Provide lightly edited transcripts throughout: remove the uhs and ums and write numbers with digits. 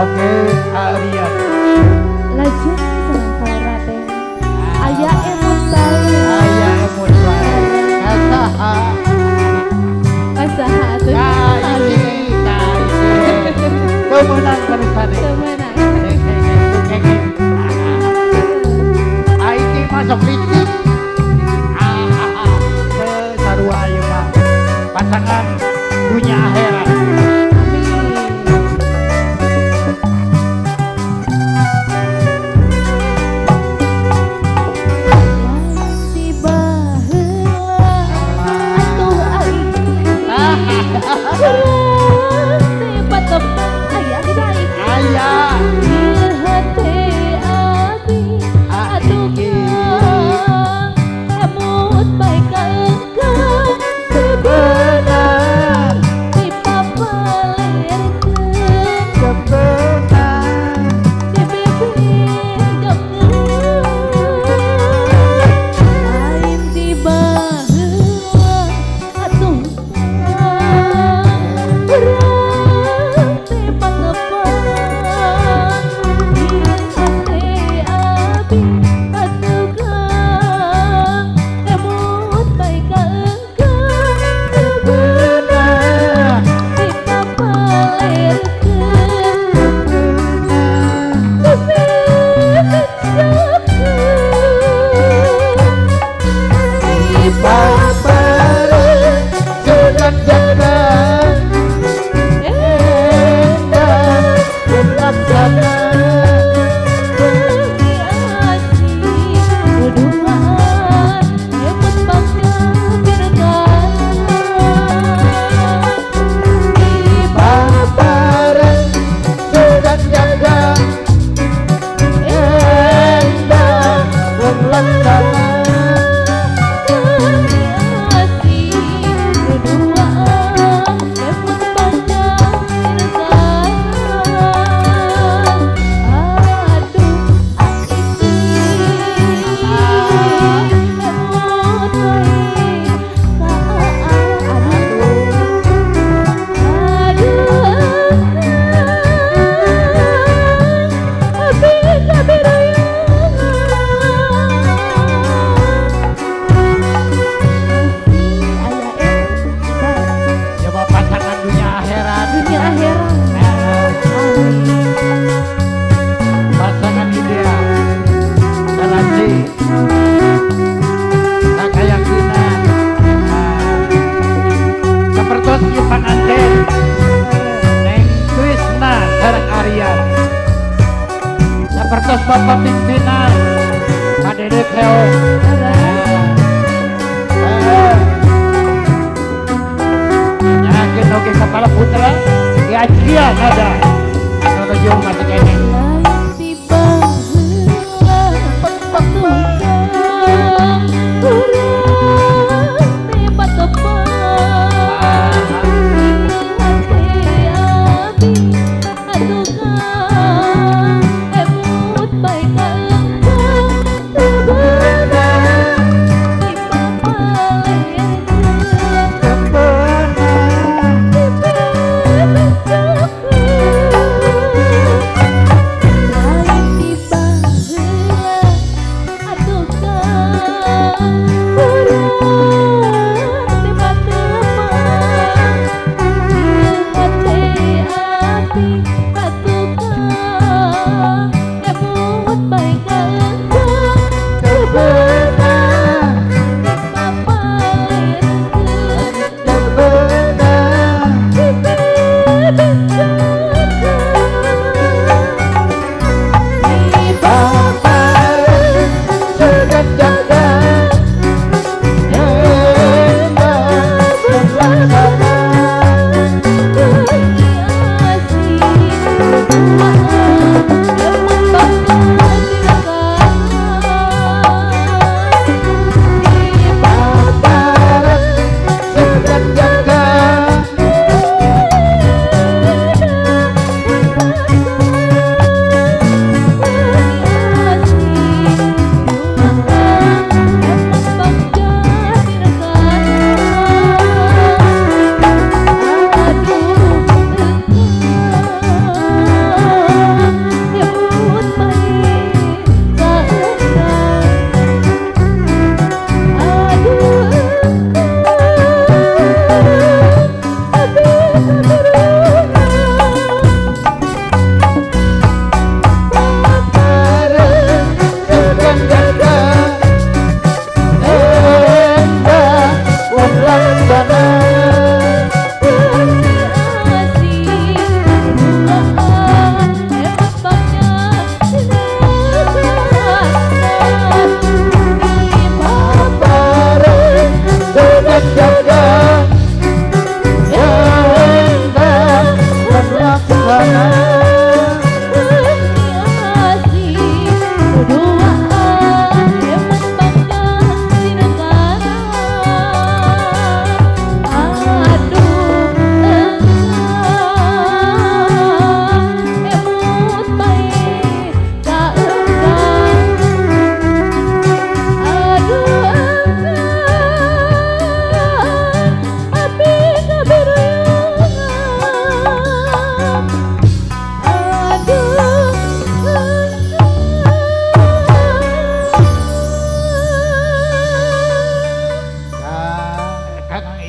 Oke, Aryan. Lajeng sareng saura teh. Aya emut bae. Aya emut bae. Kasaha. Kasaha atuh. Kaisi, kaisi. Teu meunang terusane. Teu meunang. Aiki masuk licik. Sarua ieu mah. Pasangan dunia akhirat. Sapertos bapak pimpinan Pak Dede Cleo. Yakin oke kepala putra ya Ajria ada anu masih kene. Baik.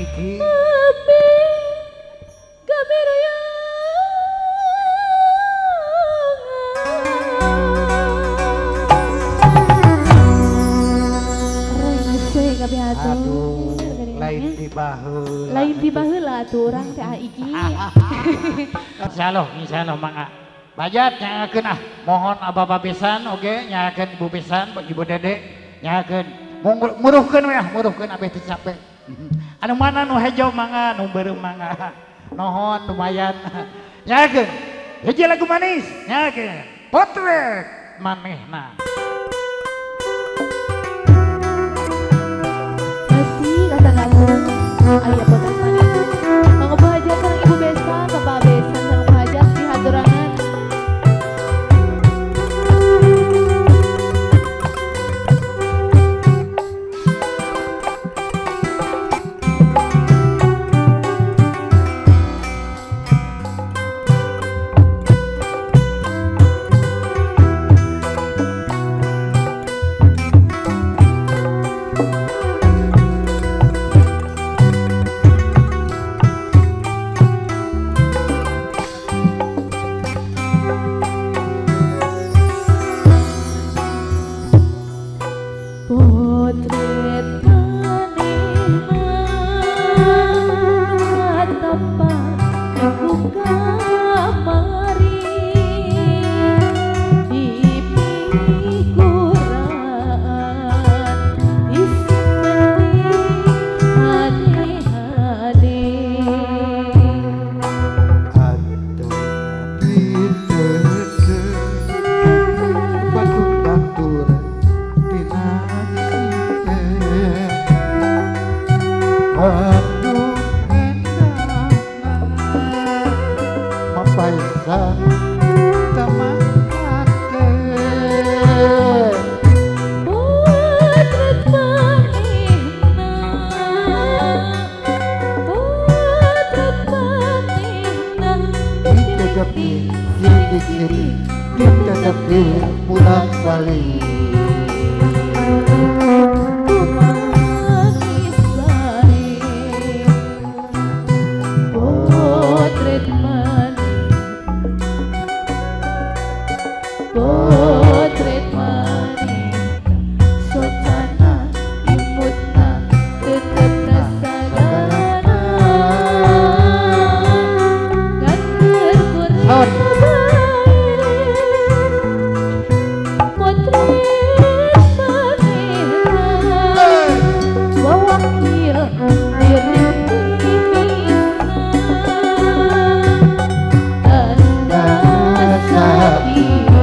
Iki. Aduh, lain tiba heula. Lain tiba heula atuh urang teh Iki. Insyaallah, insyaallah mangga. Bajat nyangakeun ah, mohon abah besan oge nyangakeun ibu besan, ibu Dede nyangakeun. Muruhkeun we ah, muruhkeun abeh teu capek. Anu mana nu hejo mangga, nu beureum mangga. Nohon lumayan. Nyangakeun. Hiji lagu manis, nyangakeun. Potret manehna. Ayah potret manehna. Mangga Bu Hajat sareng Ibu Besan, Bapak Besan sareng Bu Hajat di haturangan. Potret manehna nu katempat ku kamari dipikuran disimpen hade-hade atuh diteuteuh batur-batur tina aduh endahna mapaisa taman hate. Potret manehna, potret manehna ditetepi sidik-sidik ditetepi pulang balik. Potret manehna socana imutna tetepna sagalana ngan keur kurang bae. Potret manehna wawakil diri timisna tanda satia.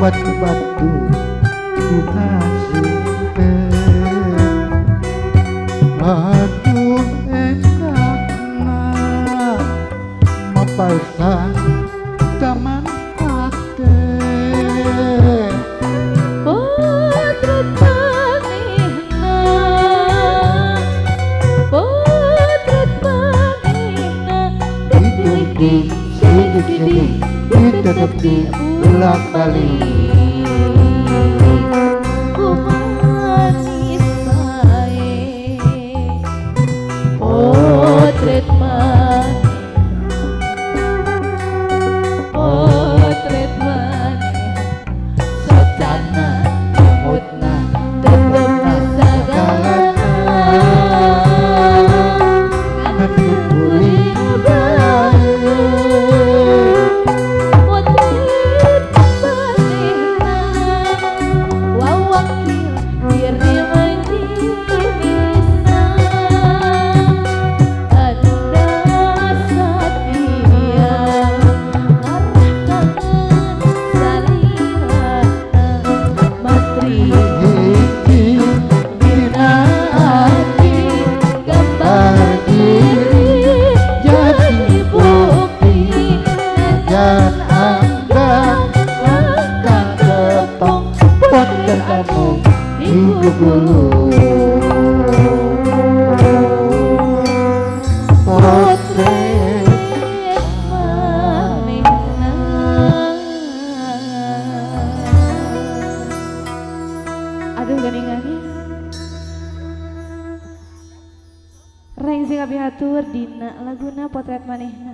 Batu-batu dinasimpen aduh enakna mapaisa taman hate. Potret manehna, potret manehna ditetepi sidik-sidik ditetepi bolak balik. Kumanis bae. Rengsi kapihatur dina laguna potret manehna.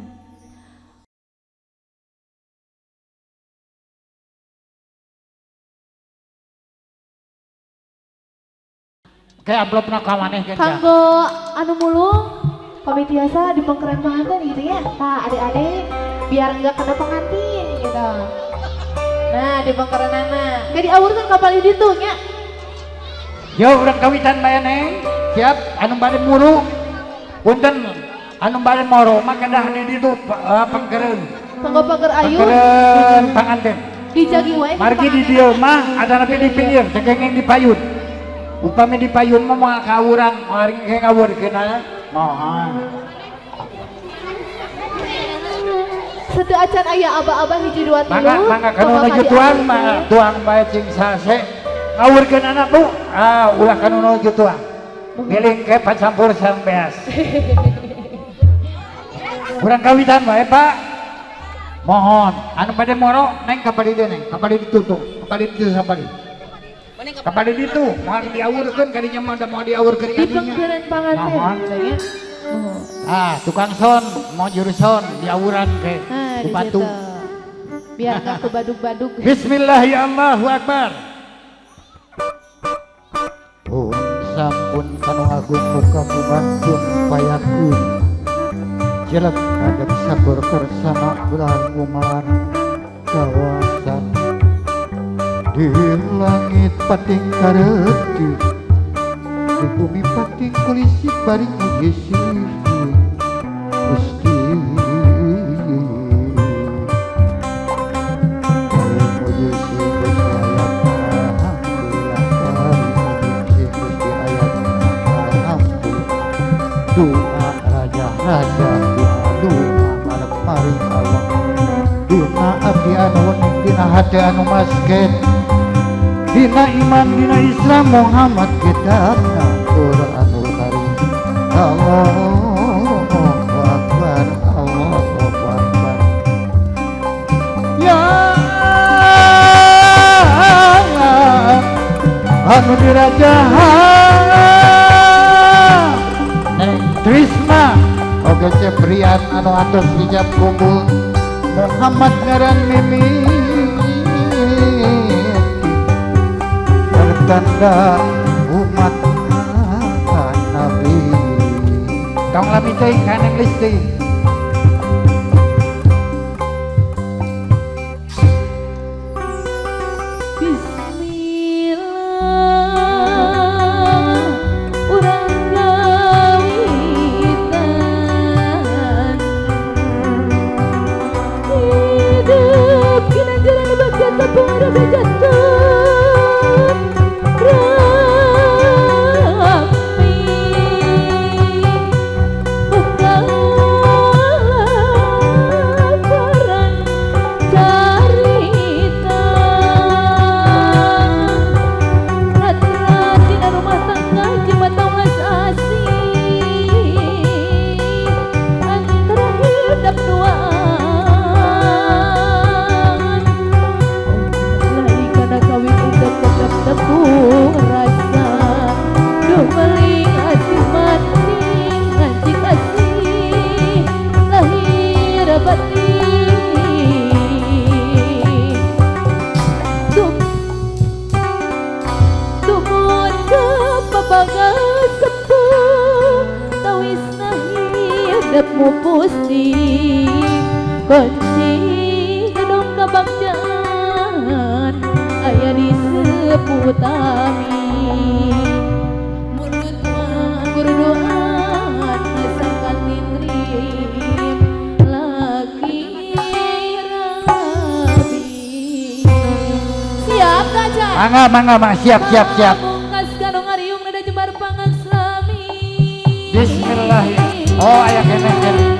Oke, amplopna ka maneh kan. Kanggo anu mulung pamit biasa di pengkeren pengantin gitu ya. Tah adik-adik biar enggak kena pengantin gitu. Nah, di pengkerenana. Enggak diawurkeun kapal di ditu nya. Yo urang kawitan bae Neng. Siap anu bade muru. Punten anu bade moro mah kedah di ditu pengkeren. Kanggo pager ayu. Pengkeren panganten. Dijagi wae. Margi di dieu mah ada napi di pinggir, teu kenging di payun. Upami di payun mah moal kawuran, moal engke ngawurkeun mohon. Satu acan aya aba-aba hiji dua tilu. Mangga mangga kanu nuju tuang mangga tuang bae cing sase. Ngawurkeun anak Bu. Ah ulah kanu nuju tuang. Ngiling ke pacampur sareng beas. Urang kawitan bae Pak. Mohon anu bade moro neng ka badi neng, ka badi ditutung, ka badi ditu sapali. Ka badi ditu moal diawurkeun kadinya mah da moal diawurkeun di pengkeureun panganten. Ah, tukang son, mau juruson diawuran ke nah, batu. Biar nggak kebadug-badug. Bismillahirrahmanirrahim. Akbar. Pun sampun kanu agung muka kumantun payakun. Jelek kadep sakur kersana bulan gumelar kawasan. Di langit pating kareti, di bumi pating kulisi bari muji sih Gusti. Muji sih Gusti ayat alhamdulillah, muji sih Gusti ayat alhamdulillah. Doa raja-raja, doa doa marep maring Allah, doa abdi anu wening dina hate anu masket, dina iman dina Islam Muhammad kitabna Quranul Karim. Allahu Akbar, Allahu Akbar. Ya anu dirajahan Neng Trisna oge Ceprian anu atos hijab kumpul Muhammad ngaran mimi tanda umat Nabi. Tong lami teuing ka Neng Listi. Bismillah urang kawitan hidup kinanjaran bagja tepung raga jatuh. Pusti kunci gedung kebagjaan aya di seputami mulut mah guru doa sangkan titrim laki rabi. Siap kaca mangga mangga mangga siap siap siap. Mungkas kanu ngariung nada jembar pangaksami. Bismillahirrahmanirrahim. Oh ayah kene kene.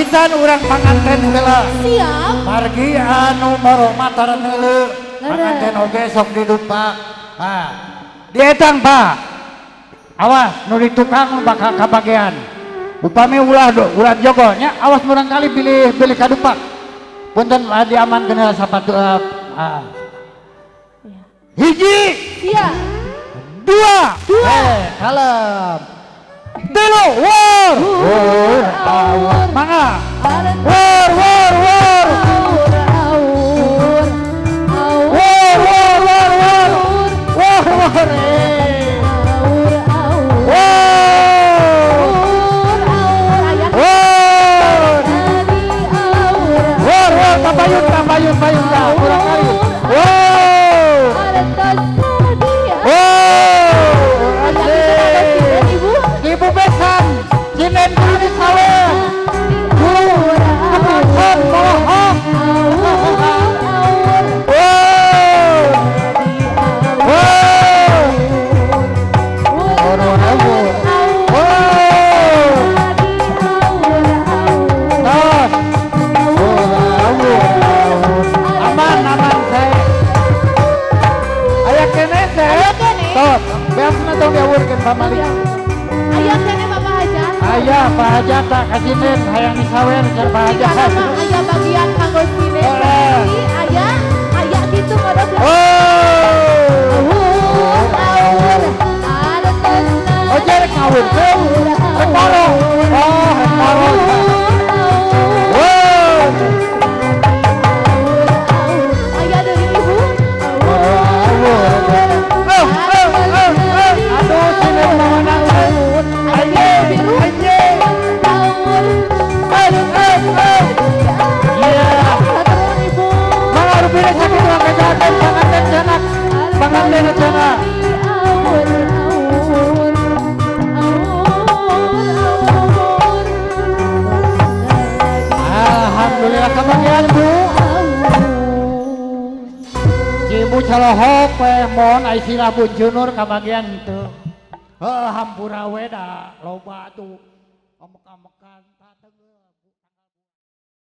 Ngawitan urang panganten heula. Siap. Margi anu moro matara neuleuh. Panganten oge sok didupak. Ah. Dietang, Pak. Awas nu di tukang bakal kabagean. Upami ulah ulah jogo nya awas murangkali bilih bilih kadupak. Punten diamankeun heula sapatu. Ah. Hiji. Siap. Dua. Dua. Kalem. Tilu. Wor. Wor. Awur. Mangga. Wor wor wor. Wor wor wor wor. Wor wor. Wor. Wor wor. Tabayun tabayun payun dah. Kurang kali. Wor. Ibu besan, cinen dulu di sawah, dulu kebun bohong. Aman aman saya. Aya kene saya. Tos, beasna tong diawurkeun pamali. Aya kene Bapak Hajat. Aya Pak Hajat tak kasinen hayang disawer jar Pak Hajat. Aya bagian kanggo sinen. Aya aya kitu kodok. Oh jar ngawurkeun. Rek moro. Oh rek moro. Aya deui Ibu. Aduh sinen mawanang. Alhamdulillah kebagian Bu. Ibu calohok we mohon ai sirah bunjunur kabagian teu. Heuh hampura we da loba tuh amek-amekan.